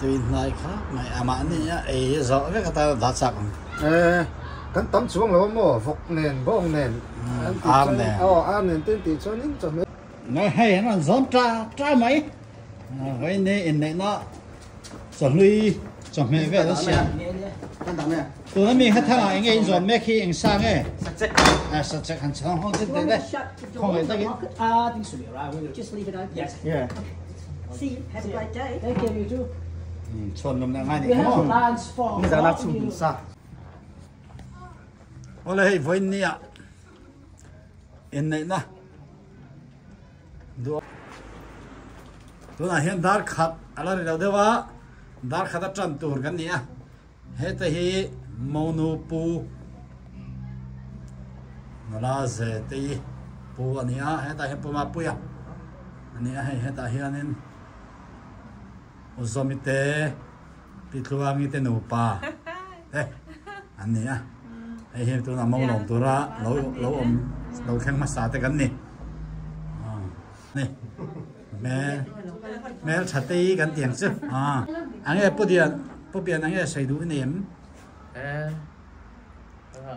Tui hnai kha mai amah ni a ei hi zawh vek atan a dah chak ang. E, kan tam chuang lo a maw, vawk nen, bawng nen, an tih chuan, aw ar nen te an tih chuanin chawhmeh. Ngai hei an rawn zawn ta ta mai, vawiin hi inneihna chawhlui chawhmeh vel a siam. Tuna mi kha thangah eng nge in zawn mek hi eng sa nge? Sachek han chhang hawng chin teh le, khawngaih takin. Chhuan lawm leh ngai nih kha maw? Awle hei vawiin ni ah inneihna duh tunah hian dar khat a la ri lo deuh a dar khat a tan tur kan ni a heta hi monu pu nula ze te hi pu a ni a hetah hian pu mapuia a ni a hei hetah hianin u zawmi te Pi Tluangi te nupa te an ni a, hei hi tunah mo lawm tura lo lo awm lo thleng hmasa te kan ni. Ni hmel hmel tha te hi kan tiang chu a ange pu dian pu pian ange sawi duh i nei em?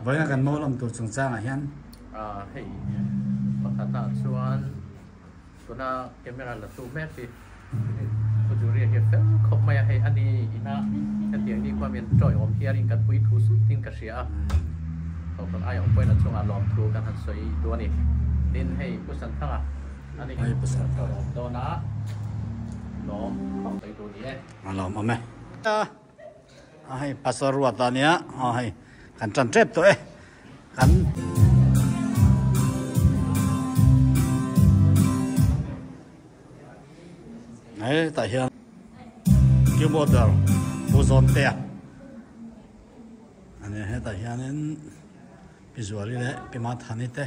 Vawiin a kan mo lawm tur chungchangah hian. Hei pakhatah chuan Tuna camera la tu mek hi Pu Juria hi a fel khawp mai a, hei a ni ina hetiang ni khuam hian tawi awm hiarin kan pui thu sutin ka hria a, Kohhran aia awm pawhin a chungah lawmthu kan han sawi duh a ni. Tin, hei Pu Santhanga a ni hi tawi awm dawn a, lawm khawp sawi duh ni e. A lawm awm e. A hei Pastor Ruata nia, aw hei kan tan tep tawh e. Kan Hei tah hian keyboarder Pu Zawntea a nia hetah hianin Pi Zuali leh Pi Mathani te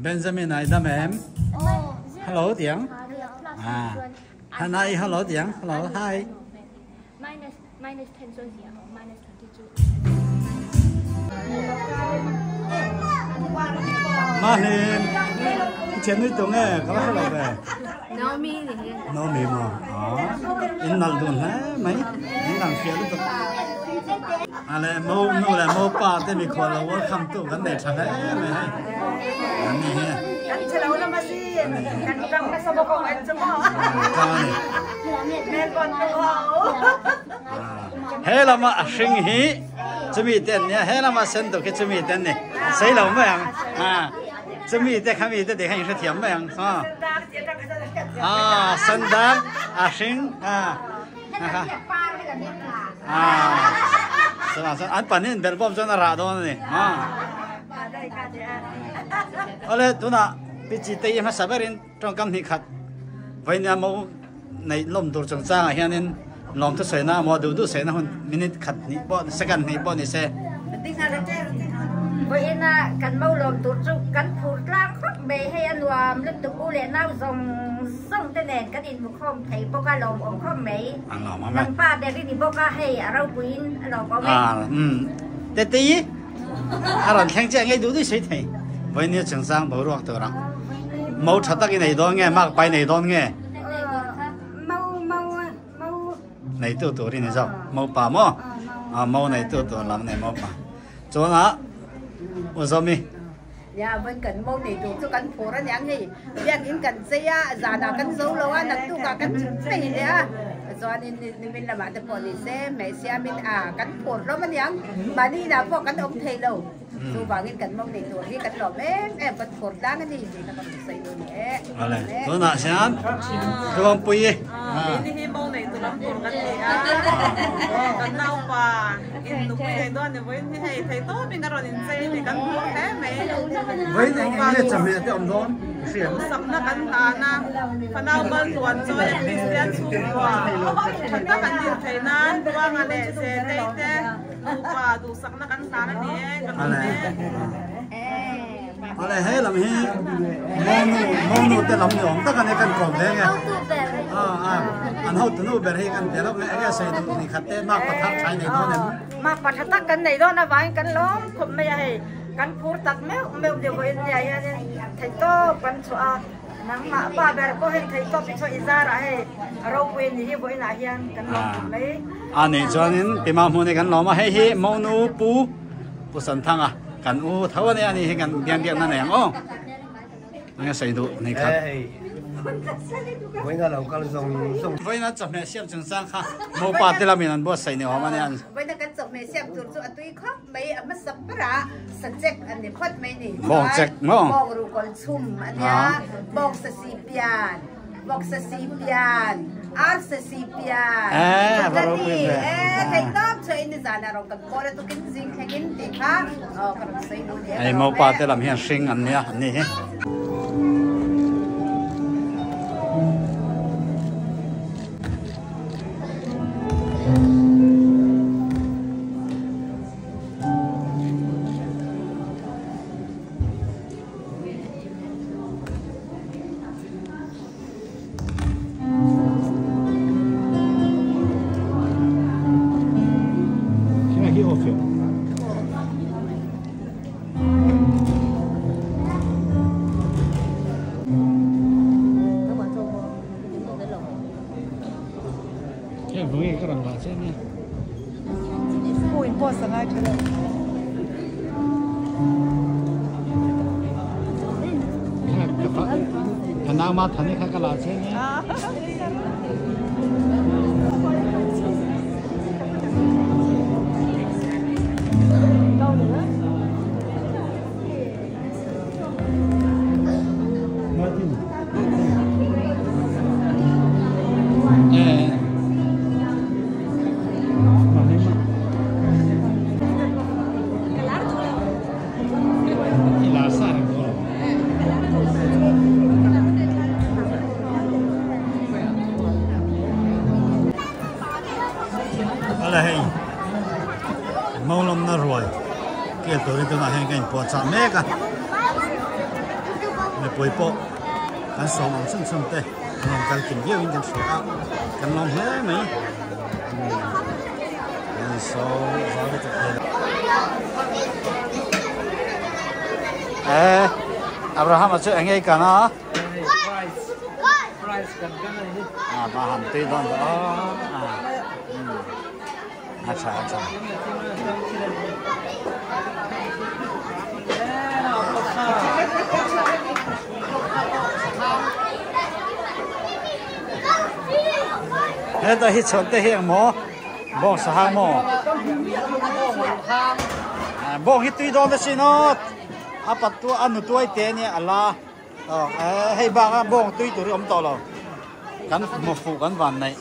Benjamin ai dam em? Hello tiang. À. Hanai hello tiang. Hello hi. Minus minus 10 chuan zia ho minus 22. Ma hlim. Chen nui tung e, ka la hre lo ve. Naomi ni hi. Naomi ma. Ah. In nal dun hle mai. In lang fiah lutuk. Ale mo nu le mo pa te mi khual lo welcome tu kan nei tha hle mai hei. An ni hi. Kan chhe lo lama si. Kan tang nasa bawk ang en chu maw. Ka ni. He lama a hring hi chumi te an nia, he lama sen duk hi chumi te an ni. Sei lo mai ang. Chumi te khami te ti kha in hrethiam mai ang. Ah, sen dar a hring. Ah. Ah. An panin belh bawm chuan a rah dawn a ni. Awle tunah Pichi te i hmasa berin tawngkam hnih khat vawinia mo neih lawm tur chungchangah hianin lawm thusawiina emaw duh duh sawiina hun minute khat hnih pawh second hnih pawh ni se. Vawiina kan mo lawm tur chu kan phur tlang khawp mai hei a nuam lutuk u leh nau zawng zawng te nen kan inhmukhawm thei bawk a lawmawm khawp mai. Nang pa ber i ni bawk a hei a ropuiin a lawmawm e. Tete. A rawn thleng chiah ngei duh duh sawi thei. Vawinia chungchang boruak turah mo tha tak i nei dawn nge, mak pai nei dawn nge? Neitu tur i ni zawk, mo pa maw? A mo neitu tur lam nei mo pa. Chuan a u Zawmi. Nia, vawiin kan mo nei tur chu kan phur a niang hei. Biakin kan chei a, zanah kan zo lo a, naktukah kan chei leh a. Chuanin nimin lamah te pawh ni se, hmeh siamin a kan phur hlawm a niang. Mahni inah pawh kan awm thei lo. Chuvangin kan mo nei tur hi kan lawm em em, kan phur tlang a ni tih kha ka rawn sawi duh ni e. Awle, tunah hian Tluangpui i. Keini hi mo nei tur lam tur kan ni a, kan naupa in nupui nei dawn ni vawiin hi hei thei tawpin a rawn inchei ni kan phur hle mai. Vawiin eng eng nge chawhmeh te awm dawn? Duhsakna kan hlan a, fanau maltluan chawi a Kristian chhungkua tha tak an din theih nan Tluanga leh Zetei te nupa duhsakna kan hlan a ni e, ka lawm e. Awle he lam hi monu monu te lam ni awm tak a ni kan kawm ve nge an hotu nu ber hi kan be lawk nge enge sawi duh ni khat te mak pathar thai nei dawn em? Mak patha tak kan nei dawn avangin kan lawm khawp mai a hei. Kan phur tak meuh meuh deuh in nia hianin theihtawp kan chhuah a, Nangmah pa ber pawh heng thei tawp hi chuan i zarah hei a ropui a ni hi vawiinah hian kan lawm khawp mai. A nih chuanin Pima hmun hi kan lawm a, hei hi Monu Pu Pu Santhanga kan u tho a nia, ani hi kan biang biakna nei ang aw. Enge sawi duh nei khat. Vawiina lo kal zawng zawng. Vawiina chawhmeh siam chungchang kha Mopa te lamin an buatsaih ni awm a nia. Vawiina kan chawhmeh siam tur chu a tui khawp mai a hmasa berah sachek an ni phawt mai ni. Bawng chek maw? Bawng ruhkawl chhum a nia, bawng sasi pian, bawk sasi pian, ar sasi pian. Phutati e thei tawp chuan in nizanah rawn kan kawl a tukin zing thlengin tih kha ka rawn sawi duh ni a. Hei mopa te lam hian hring an nia an ni hi. Ala hei Maulamna ruai kel turin tunah hian ka inpuahchah mek a mipui pawh kan sawm ang chhun chhun te an rawn kal kim viau in kan hria a kan lawm hle mai an insawm zau lutuk thei lo. Eh Abraham-a chu eng nge i kan a? A va han tui dawn ve aw a tha a tha. Heta hi chhuan te hi ang maw bawng sahang maw bawng hi tui dawn asin aw a pat tu a nu tuai te ania a la. Aw hei bak a bawng tui tur hi awm tawh lo kan hmu fuh kan van neih.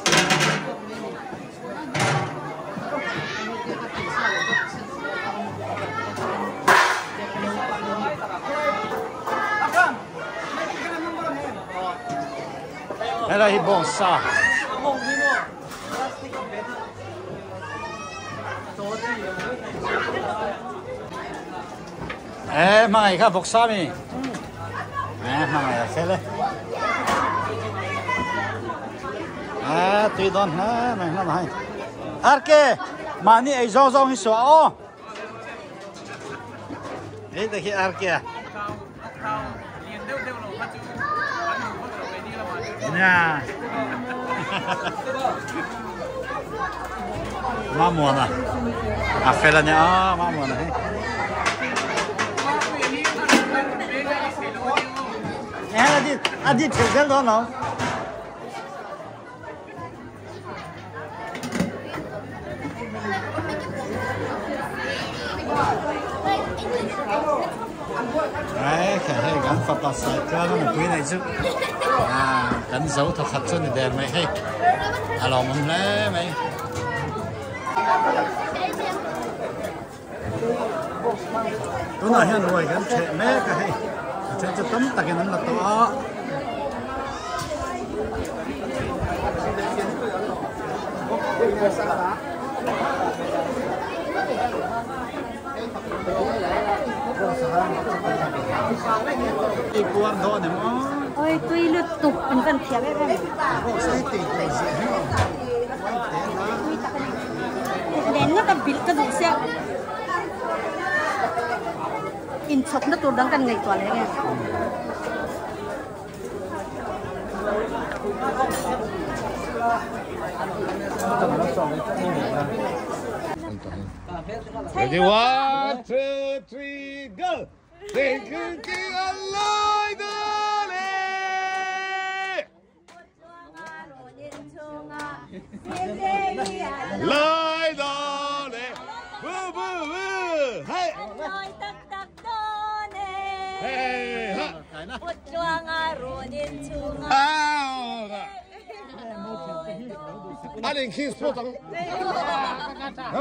Helai hi bawng sa. Ê, hmangaih kha vawk sa mi. Ê, hmangaih a fel e. Ê, tui dawn hle mai hlawm hai. Arke, mahni ei zawng zawng hi suah aw. Hei te khi Arke a. Nia. Mamuana. A fel a nia a Mamuana hi. Eh, a dit a dit thil zel dawn lo. Ai kha hei kan fapa sai tluang a nupui nei chu ah kan zo thawkhat chu ni der mai hei a lawmawm hle mai. Tunah hian ruai kan ṭheh mek a hei a ṭhen chu tam takin an la tawh a. Puar dawn em aw. Oi tui lutuk an van thiam em em. Nen ngawt a bilh ka duh sia. Inchhawkna tur dang kan ngaihtuah leh nge. Ready, one, two, three, go! 来到嘞，不不不，嘿，嘿哈，啊，阿玲 kiss 破掌，啊，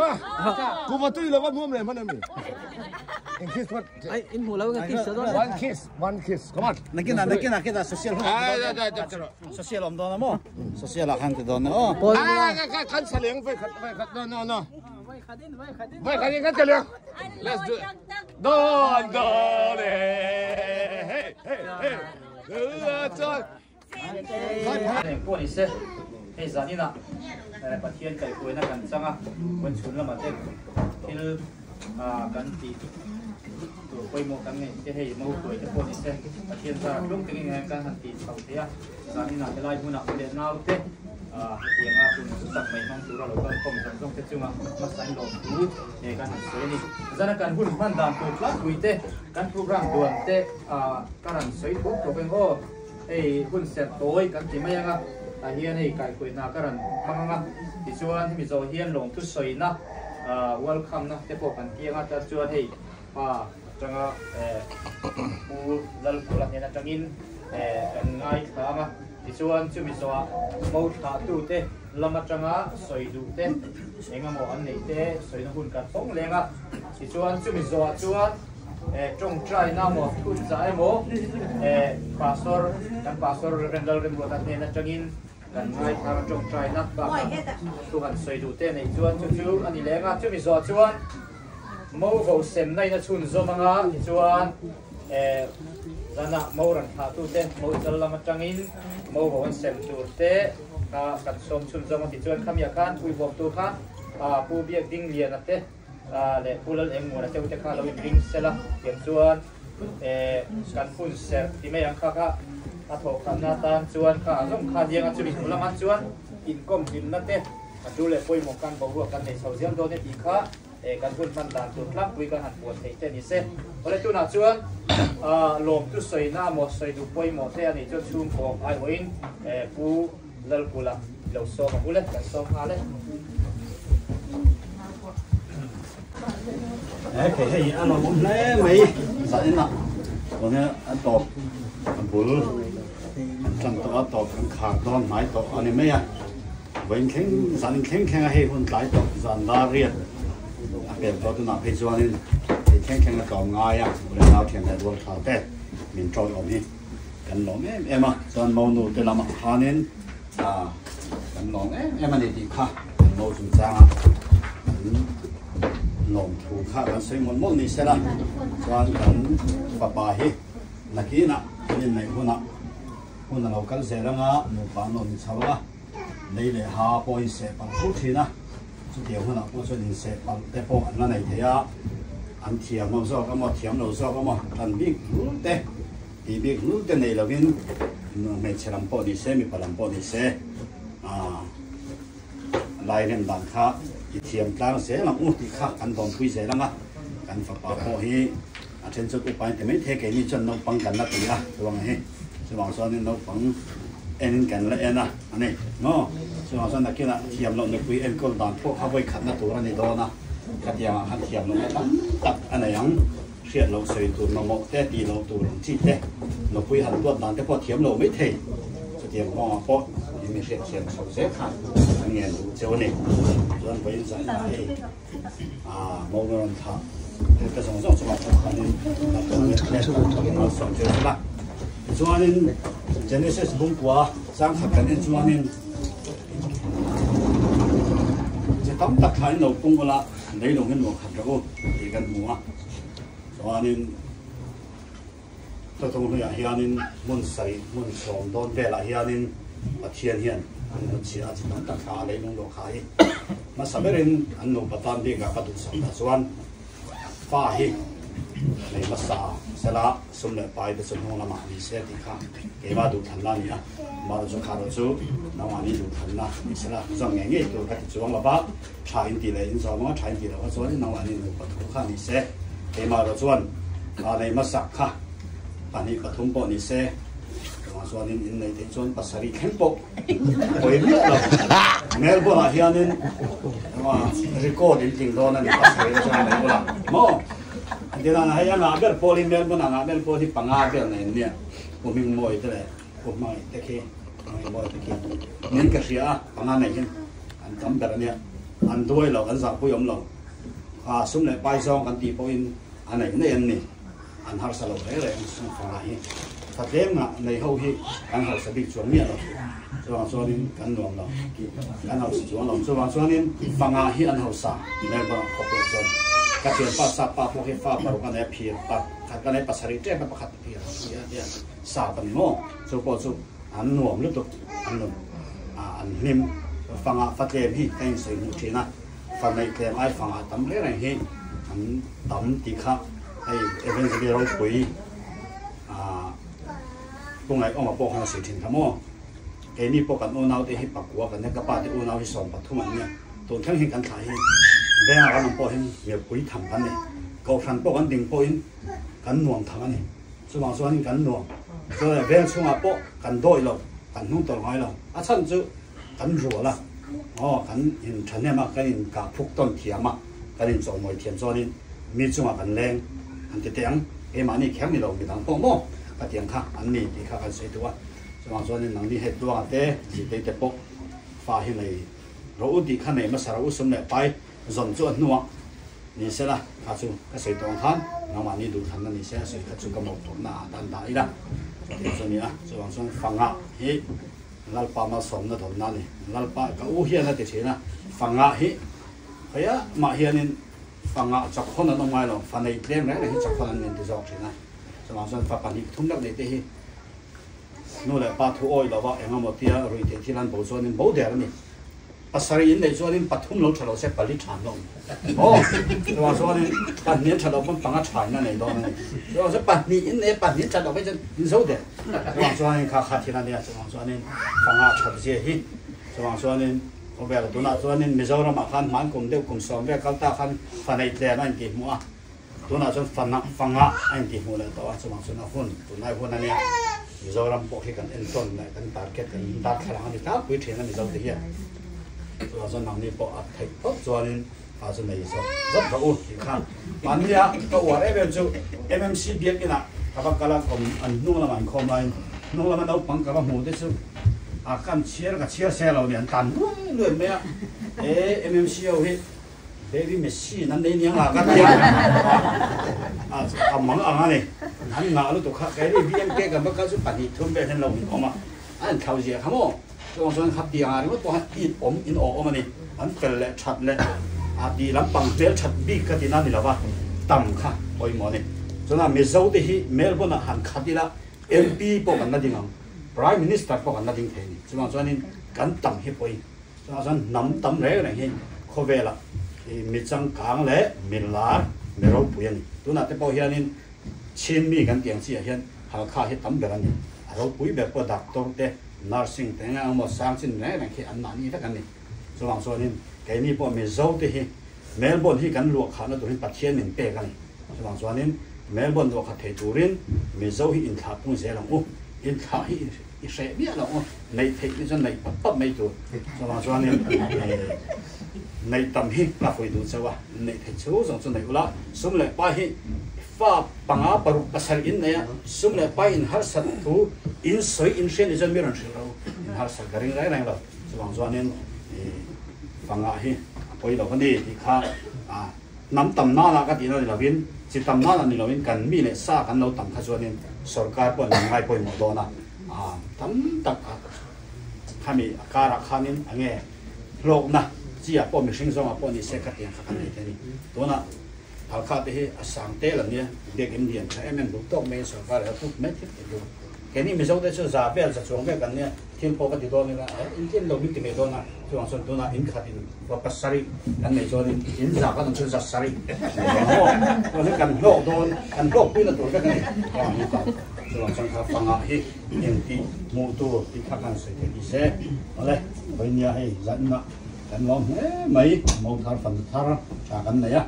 古巴对了，我摸不来，摸不来。In kiss what? In hmu lo ka kiss dawn. One kiss, one kiss. Come on. Nakina nakina kita social hun. Ai da da da. Social om dawn mo. Social a khan ti dawn o. Ai ka kan saling vai khat vai khat no no no. Vai khadin vai khadin. Vai khadin kan saling. Let's do it. Don don hey hey hey. Ko ni se. Hei zanina Pathian kai kuina kan changa wan chhun lama te thil kan ti tu pawimawh kan nei te hei mo kuai te pawh ni se Pathian zar tlung tengin hian kan han ti chho thei a zanina helai hmunah leh nau te hetianga hun chu tak mai hmang tura lo kal khawm zawng zawng te chunga hmasain lawm thu kan han sawi a ni. Zana kan hun hman dan tur tlangpui te kan program duan te ka rawn sawi thuak thuak eng aw hei hun serh tawi kan ti mai anga tah hian hei kaihkuih hna ka rawn hmang anga tichuan hemi zawh hian lawmthu sawina welcome na te pawh kan ti anga ta chuan hei pa atanga Pu Lalkula hnen atangin kan ngaithla anga tichuan chumi zawhah mo thlah tu te lam atanga sawi duh te engemaw an neih te sawina hun kan hawng leng a tichuan chumi zawhah chuan tawngtai na maw thun zah emaw pastor kan pastor Reverend Lalremruata hnen atangin kan ngaithla anga tawngtai na bakah thu han sawi duh te neih chuan chu chu a ni leng a chumi zawhah chuan Mo vo sem na in a chhun zawm anga tichuan zanah mo ran thlah tute mo chal lam atangin mo vo an sem tur te kha kan sawm chhun zawm a tichuan khamiah khan puibawm tur kha Pu Biak Ding Liana te leh Pu Lal Eng Muana te ute kha lo in ring sela tiang chuan kan hun serh ti mai ang kha kha a thawhkhatna atan chuan kha a zawng kha diang a chumi hnu lamah chuan inkawm hlimna te a tu leh pawimawh kan boruak kan nei chho zel dawn e tih kha kan hun hman dan tur tlangpui kan han puan theih te ni se. Awle tunah chuan lawmtu sawina emaw sawi duh pawimawh te a nih chuan chhungkaw aiawhin Pu Lalkula lo sawm ang ule, kan sawm nghal e. Hei hei a lawmawm hle mai zanin ah tuna a tawp a bul an tlang tawh a tawp an khar dawn hnai tawh a ni mai a. Vawiin thleng zanin thleng thleng a hei hun tlai tawh zan dar riat a pel tawh tunah phei chuanin hei thleng thleng a tlawm ngai a ule nau thian leh rual thla te min ṭawih awm hi kan lawm em em a chuan monu te lamah khanin ah kan lawm em em a ni tih kha kan mo chungchanga kan lawm thu kha kan sawi mawlh mawlh ni sela chuan kan fapa hi nakinah kan inneih hunah Hun a lo kal zel anga nupa an awm chho a, lei leh ha pawh in seh palh fo thin a, chutiang hunah pawh chuan in seh palh te pawh an la nei thei a, an thiam ho zawk emaw thiam lo zawk emaw tan bik hlul te tih bik hlul te nei lovin hmeichhe lam pawh ni se mipa lam pawh ni se aah lai rem dan kha i thiam tlang zel ang u tih kha kan dawnpui zel anga kan fapa pawh hi A then chuan upa in ti mai thei keini chuan naupang kan la ti a chuang hi chuvang chuanin naupang enin kan la en a a ni maw chuvang chuan nakinah thiam loh nupui enkawl dan pawh kha vawi khatna tur a ni dawn a khatiangah khan thiam lohna tam tak a nei ang hriat loh sawi tur mamawh te tih loh tur ang chi te nupui han tuat dan te pawh thiam lo mai thei chutiang kawngah pawh i mi hriat thiam chho zel khan an ngen duh cheu a ni chuan vawiin zaninah hei Mawngerawn thlah te zawng zawng chungah pawh khanin malsawm tir zel a. Tichuanin Genesis bungkua changkhat kan en chuanin chi tam tak thlain lo pung ula leilung hi nuam khat rawh u tih kan hmu a. Chuanin Thuthlung hnuiah hianin hmun sarih hmun sawm dawn velah hianin Pathian hian an hnutchhiah a chi tam tak thla a leilung luah kha hi hmasa berin an nupa tan bikah ka duhsak ta chuan fa hi nei hmasa. Sela sum leh pai te chu hnung lamah ni se tih kha keimah duhthlanna a ni a, amaherawhchu kha erawh chu nangmahni duhthlanna ni sela zawm ngei ngei tur ka ti chuang lo va, tha in tih leh in zawm anga tha in tih loh kha chuanin nangmahni nupa thu kha ni se, keimah erawh chuan nei hmasak kha pahnih pathum pawh ni se, chuvang chuanin inneih theih chuan pasarih thleng pawh pawi miah lo. Melbourne ah hianin record in tling dawn a ni pasarih te chuan nei bula maw? Engtin hei a ngah ber pawl hi Melbourne ah ngah ber pawl hi panga vel nei an nia Pu Hmingmawi te leh Pu Hmangaih te khi Hmangaihmawi te khi nin ka hria a panga nei hian an tam ber a nia an duai lo an zahpui awm lo kha sum leh pai zawng kan tih pawhin a neih neih an ni an harsa lo reng reng sum fanga hi tha tlem ngah nei ho hi kan hausa bik chuang miah lo chuvang chuanin kan nuam lo kan hausa chuang lo chuvang chuanin fanga hi an hausa Melbourne ah khawp pek chuan ka thianpa sap pa pawh hi fa paruk a nei a phir pakhat ka nei pasarih tep a pakhat phir a nia sap a ni maw chu pawh chu an nuam lutuk an nun an hlim fanga fa tlem hi ka insawi hmuh thin a fa neih tlem ai fanga tam reng reng hi an tam tih kha hei Evangeline ropui Pu Ngaihawma pawh khan a sawi thin kha maw. Keini pawh kan unaute hi pakua kan nia, ka pa te unau hi 13 an nia. Tun thleng hi kan thlah hi vengah kan awm pawh hian mirpui tham kan ni. Kohhran pawh kan ding pawhin kan nuam tham a ni. Chuvang chuanin kan nuam. Chuan veng chhungah pawh kan dawih lo, kan hnung tawlh ngai lo. A chhan chu kan rual a, aw kan in thahnem a, kan in kah phuk tawn thiam a, kan in chawhmawi thiam chuanin mi chungah kan leng an ti teh ang. Keimahni kher ni lo midang pawh maw ka tiang kha an ni tih kha kan sawi duh a. Chuvang chuanin nangni hei tluanga te, zitei te pawh fa hi nei rawh u tih kha nei hmasa rawh u sum leh pai zawn chu a hnuah ni se la, kha chu ka sawi tawh ang khan nangmahni duhthlanna ni se a sawi kha chu ka mawhphurhna ah dan dah ila tih chu a ni a. Chuvang chuan fangah hi Lalpa malsawmna dawnna a ni. Lalpa ka u hian a ti thin a, fangah hi khawiah mah hianin fangah chakhawn an awm ngai lo, fa nei tlem reng reng hi chakhawn an ni an ti zawk thin a. Chuvang chuan fa pahnih thum deuh nei te hi Nu leh pa thu awih lova eng emaw tia rui theih thil an bo chuanin bo der a ni. Pasarih in neih chuanin pathum lo tha lo se pali tha an lo awm. Aw, chuvang chuanin pahnih an tha loh pawn panga tha in a nei dawn a ni. Chuvang chuan pahnih in nei a pahnih an tha loh phei chuan in zo der. Chuvang chuanin kha kha thil a nia, chuvang chuanin panga that zia hi. Chuvang chuanin khawvela tunah chuanin Mizoramah khan hman kum deuh kum sawm vel kal ta khan fa neih tlem a intihhmuh a. Tunah chuan fana fanga a intihhmuh leh tawh a, chuvang chuan a hun, tunlai hun a nia, Mizoram pawh khi kan entawn leh kan target kan darthlalang a ni tlangpui thin a Mizo te hian. Chuvang chuan nangni pawh a theih phawt chuanin fa chu nei zawt zawt rawh u tih kha mahnia ka uar em em chu MMC biakin ah ka va kal a, kawm an hnung lamah inkhawm laiin hnung lama naupang ka va hmuh te chu a kan chhiar ka chhiar se lo ni an tlan luai luai mai a, e MMC ho hi Baby Messi nan nei niang a ka ti a, a mang ang a ni, an ngah lutuk kha, kei ni BMK kan va kal chu pahnih thum vel hian lo in awm a, a in thlau zia kha maw, chuvang chuan kha piang ah ringawt pawh khan in awm in aw awm a ni, an fel leh that leh a tih lampang hmel that bik ka ti na ni lova, tam kha pawimawh a ni, chuan a Mizo te hi Melbourne ah han khat ila MP pawh kan la ding ang, Prime Minister pawh kan la ding thei a ni, chuvang chuanin kan tam hi pawi. Chuvang chuan hnam tam reng reng hi khawvelah mi changkang leh mi lar, mi ropui a ni. Tunah te pawh hianin Chin mi kan tih ang chiah hian Halkha hi tam ber a ni. A ropui ber pawh doctor te, nursing te eng emaw sang chin reng reng khi an mahni vek an ni. Chuvang chuanin keini pawh Mizo te hi Melbourne hi kan luah khahna turin Pathian min pek a ni. Chuvang chuanin Melbourne luah khat thei turin Mizo hi inthlah pung zel ang u. Inthlah hi i hreh miah lo ang u. Neih theih ni chuan neih pap pap mai tur. Chuvang chuanin neih tam hi ka hawi duh chauh a. Neih theih chu zawng chu neih ula. Sum leh pai hi fa panga paruk pasarih in nei a, sum leh pai in harsat thu in sawi in hria ni chuan mi rawn hrilh ro. In harsat ka ring reng reng lo. Chuvang chuanin fanga hi a pawi lo a ni tih kha hnam tam nana ka tihna ni lovin chi tam nana ni lovin kan mi leh sa kan lo tam kha chuanin sorkar pawh an ngai pawimawh dawn a, tam tak khami a karah khanin a nge hlawkna chi ah pawh mihring zawngah pawh ni se ka tiang kha kan nei thei a ni. Tunah Halkha te hi a sang tel an nia, biakinn lian tha em em duh tawk maiin sorkar hi a put mai thil tih duh. Keini Mizo te chu za vel za chuang vel kan nia, thil pawh ka ti dawn ila eh in tlem lo min ti mai dawn a, chuvang chuan tunah in khat in va pasarih kan nei chuan in in za kan awm chu za sarih maw chuan hi kan hlawk dawn kan hlawk puina tur vek a ni chuvang hi ka chuvang chuan kha fangah hi eng tih hmuh tur tih kha kan sawi theih ni se awle vawinia hei zanna kan lawm hle mai mo thar fanu thar tha kan nei a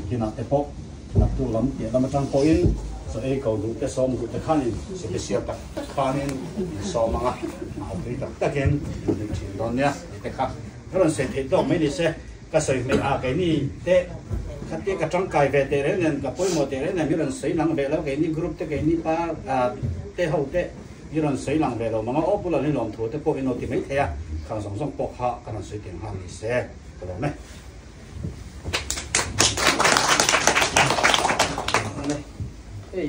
kinah te pawh Naktuk lam piah lam atang pawhin chaw ei ko duh te sawm duh te khanin special tak tak khanin in sawm ang a, a tui tak takin in hlim thin dawn nia tih te kha ka rawn sawi theih tawk mai ni se, ka sawi hmeh a keini te khatia ka tangkai ve teh reng nen ka pawimawh teh reng nen hi rawn sawi lang ve lo keini group te keini pa te ho te hi rawn sawi lang ve lo mang a aw bulah hi lawmthu te pawh in lo ti mai thei a, khang zawng zawng pawh kha ka rawn sawi teh nghal ni se ka lawm e. Hei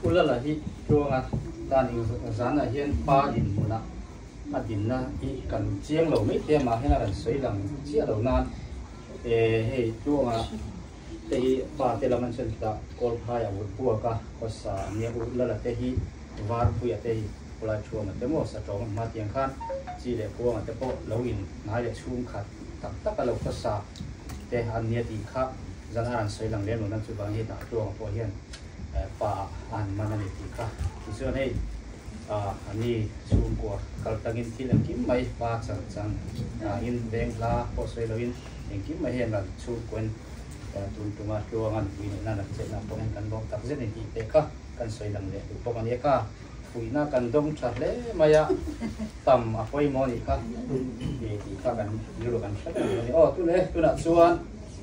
Ulala hi Tluanga dan eng zanah hian pa dinhmuna a dinna hi kan chiang lo mai thei a, mah hian a rawn sawi lang chiah lo nan hei Tluanga te hi pa te lam an chuan chutah Kawlphai a ur buak a, khawsa a nia Ulala te hi Varpuia te hi Khawlai Thuama te maw Satawng a hma tiang khan chi leh Kuanga te pawh lo in hnai leh chhungkhat tak tak a lo khawsa te an nia tih kha zan a rawn sawi lang lem lo nan chuvang hi dah tluanga pawh hian pa ah a han man a ni tih kha tichuan hei a ni chhungkua kal tangin thil engkim mai pa chang chang in veng hla pawh sawi lo in engkim mai hian rawn chhungkuain tun tuma tluanga nupui neih nan an chetna pawh hian kan lawm tak zet a ni tih te kha kan sawi lang leh duh bawk a nia kha. Fuihna kan dawng tha hle mai a, tam a pawimawh a nih kha tih kha kan rilru kan hre reng a ni. Aw tun e, tunah chuan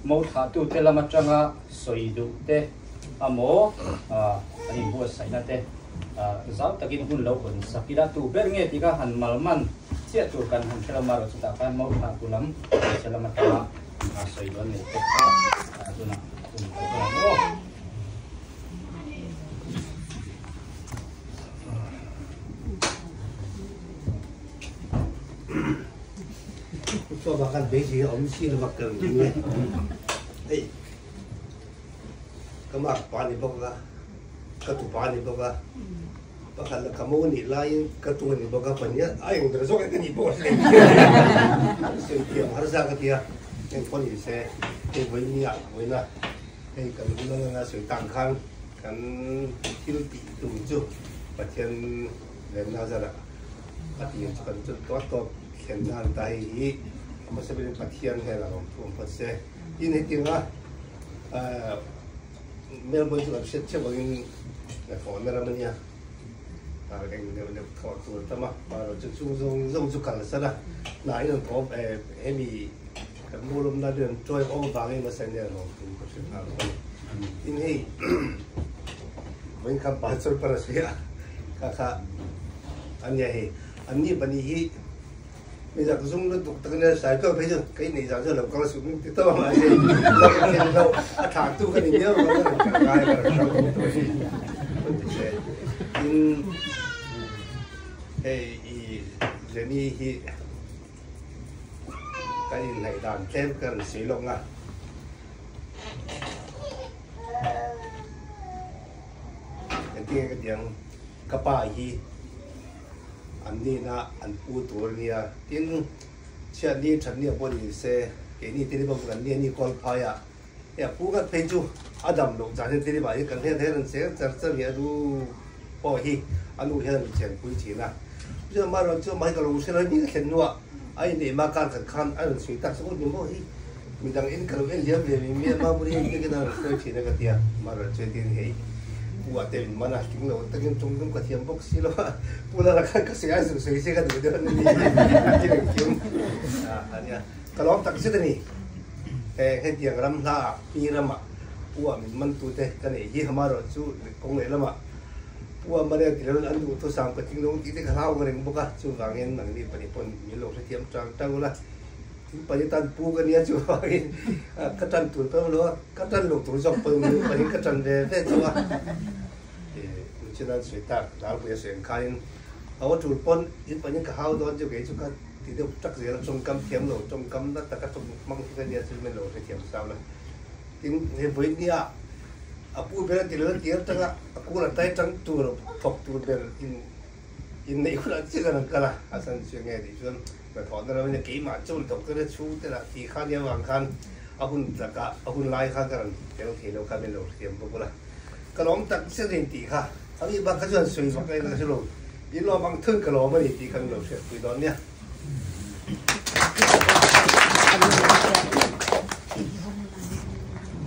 mo thlahtute lam atanga sawi duh te amaw an inbuatsaihna te zau takin hun lo hawn sak ila tu ber nge tih kha han malman chiah tur kan han hre lo marawh chutah khan mo thlahtu lam hmeichhe lam atanga sawi duh an nei te kha tunah hun lo hawn ang aw. Cho bà kan bé gì ông xin mà cần gì nghe. Ê, cái mặt bà này bốc ra, cái tủ bà này bốc ra, bà khăn là cái mũ này lại cái tủ này bốc ra phần nhá, ai cũng được rồi cái này bốc ra. Sự tiền har ra cái tiền, nên con gì sẽ, cái với nhà với na. Hei kan hun anga sawi tan khan kan thil tih tum chu Pathian lenna zarah a tir chu kan chawt tawp tawp thlen nan ta hei hi a hmasa berin Pathian hian a rawn thuam phawt se. Tin hetianga Melbourne chu kan hriat theuh angin hnathawhna ram a nia, eng deuh deuh thawh tur tam a, mahrawh chu chung zawng zawng chu kalsan a, hna in an thawp hemi Kan mualawmna rian tuai awm vangin a sen hian lawm tum ka hre nghal lo a ni. Tin hei vawiin khan pastor par a sawi a, kha kha a nia hei an ni pahnih hi mi zak zum lutuk tak ania sai tuah phei chuan kei nei zan chuan lo kal suh min ti tawp a mahse lo ka thlen loh a thah tu ka ni miau lo ka rawn kal ngai ka rawn kal awm tawh a ni. Tin hei i Jenny hi Kan inhnaih dan tlem ka rawn sawi lawk nga. Engtin nge ka ti ang, ka pa hi an nihna an pu tur a nia, tin chhiatni thatni a pawh ni se keini te ni pawh kan nia ni kawl phai ah hei a pu ngat phei chu a dam loh zan hian te ni vah hi kan hian rawn cheng char char hi a nu pawh hi a nu hian a rawn chenpui thin a. Chuan amaherawhchu chu amah hi ka lo hre lo hi mi ka thlen hnuah a inneih hma kar khat khan a rawn sawi tak chu ni maw hi midang in ka lo en liam ve mai mai a mamuri hi engtin a rawn sawi thin a ka ti a amaherawhchu chuan hei pu ah te min man a tling lo takin tum tum ka thiam bawk si lo a pu lala khan ka sawi a zuk sawi se ka duh deuh a ni a ti reng kim a nia ka lawm tak zet a ni hetiang ram hla ah pi ramah pu ah min man tu te ka neih hi amaherawhchu kawng leh lamah Pu a Maria ti loin an duh thusam ka tling lo tih te ka hlau ka ring bawk a, chuvangin nangni pahnih pawn min lo hrethiam tang tang ula, tin pahnih tan pu ka nia chuvangin ka tan tur pawh lo a, ka tan lo tur zawk pawn min pahnih ka tan ve ve chauh a, Nuchina an sawi tak Lalpuia sawi ang khanin a aw tul pawn in pahnih ka hau dawn chu kei chu ka ti deuh tak zel a, tawngkam thiam lo tawngkam na taka tawng hmang hi ka nia chu min lo hrethiam sau la, tin he vawinia a pu ber a ti lo a tir atanga a kul a tai tang tur thawk tur ber in. Inneih hunah chiah khan an kal a, a chhan chu enge tih chuan hnathawhna ram in keimah chu doctor te chhungte lah tih kha nia vang khan a hun takah a hun lai khan ka rawn tel thei lo kha min lo hriam bawk ula. Ka lawm tak zet in tih kha a nih bak kha chuan sawi vak ain ka hre lo, in lawm ang thung ka lawm a ni tih kha min lo hriatpui dawn nia.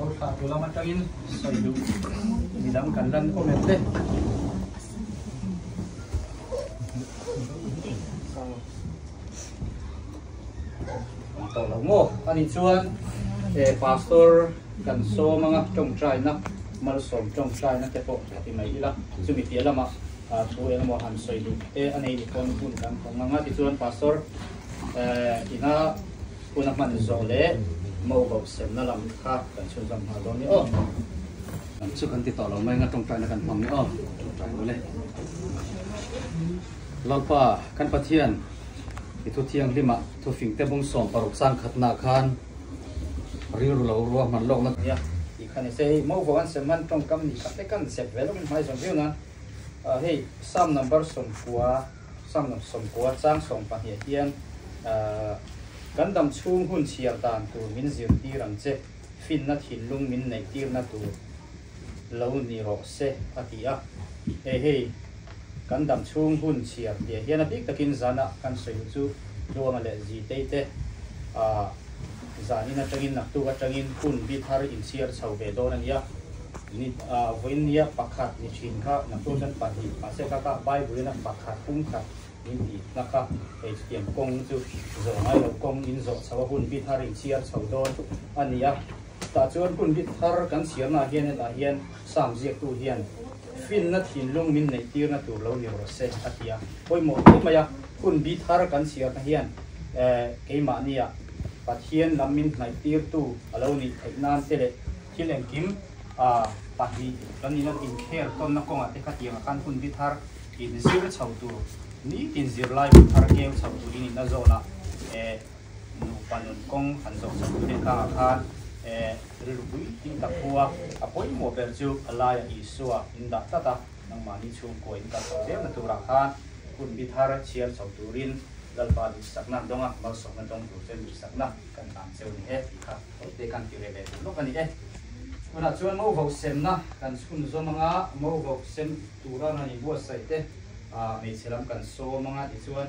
Bawlhhlawh tu lam atangin sawi duh midang kan lan awm em te. Tawh lo maw? Ani chuan eh pastor kan sawm anga tawngtaina malsawm tawngtaina te pawh a ti mai ila chumi piah lamah thu engemaw han sawi duh te a nei ni pawn hun kan hawng anga tichuan pastor eh ina hun a hman zawh leh mo voh semna lam kha kan chhunzawm nghal dawn ni aw. Chu kan ti tawh lo mai anga tawngtaina kan hmang ni aw tawngtai mawle. Lalpa kan Pathian i thu thianghlimah thufingte bung 60 chang khatnah khan rilru lo ruahman lawkna nia tih kha ni se hei mo vawh an sem an tawngkam nih khat te kan zep ve lawkin hmai zawm viau nan hei Psalm number 90 Psalm number 90 chang 12 ah hian kan dam chhung hun chhiar dan tur min zirtir ang che finna thinlung min neih tirna tur lo ni rawh se a ti a. Hei hei kan dam chhung hun chhiar tih hian a bik takin zana kan sawi chu Tluanga leh Zitei te zanin atangin naktuk atangin hun bi thar inchhiar chho ve dawn a nia. Ni vawiin nia pakhat ni thin kha naktuk chuan pahnih mahse kha kha Bible in a pakhat pumkhat min tih na kha hei chutiang kawng chu zawh ngai lo kawng in zawh chho a hun bi thar inchhiar chho dawn a ni a. Tah chuan hun bi thar kan chhiarnaah hian hetah hian Psalm ziaktu hian finna thinlung min neih tirna tur lo ni rawh se a ti a. Pawimawh hle mai a, hun bi thar kan chhiarna hian keimahnia Pathian lam min hnaih tirtu a lo nih theih nan te leh thil engkim pahnih kan nihna inkher tawnna kawngah te khatiangah khan hun bi thar inzir chho tur nitin zirlai bu thar keu chho tur i nihna zawnah Nupa nun kawng han zawh chho turin kangah khan rilru pui tih tak hu a, a pawimawh ber chu a laiah Isua in dah tlat a, nangmahni chhungkua in kal chho zelna turah khan hun bi thar chhiar chho turin Lalpa duhsakna dawnga malsawmna dawng tur chuan duhsakna kan tan cheu ni e tih kha te kan ti reh ve duh lawk a ni e. Tunah chuan mo vo semna kan chhunzawm anga mo vo sem tura rawn inbuatsaih te hmeichhe lam kan sawm anga tichuan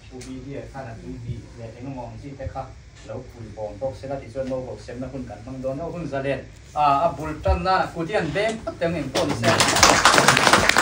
Pu Bidie khan a tui hnih leh eng emaw ang chi te kha lo pui bawm bawk se la tichuan mo bawk semna hun kan hmang dawn ho hun zalen a bul tan nan a kut hi an beng phawt teng eng pawh ni se.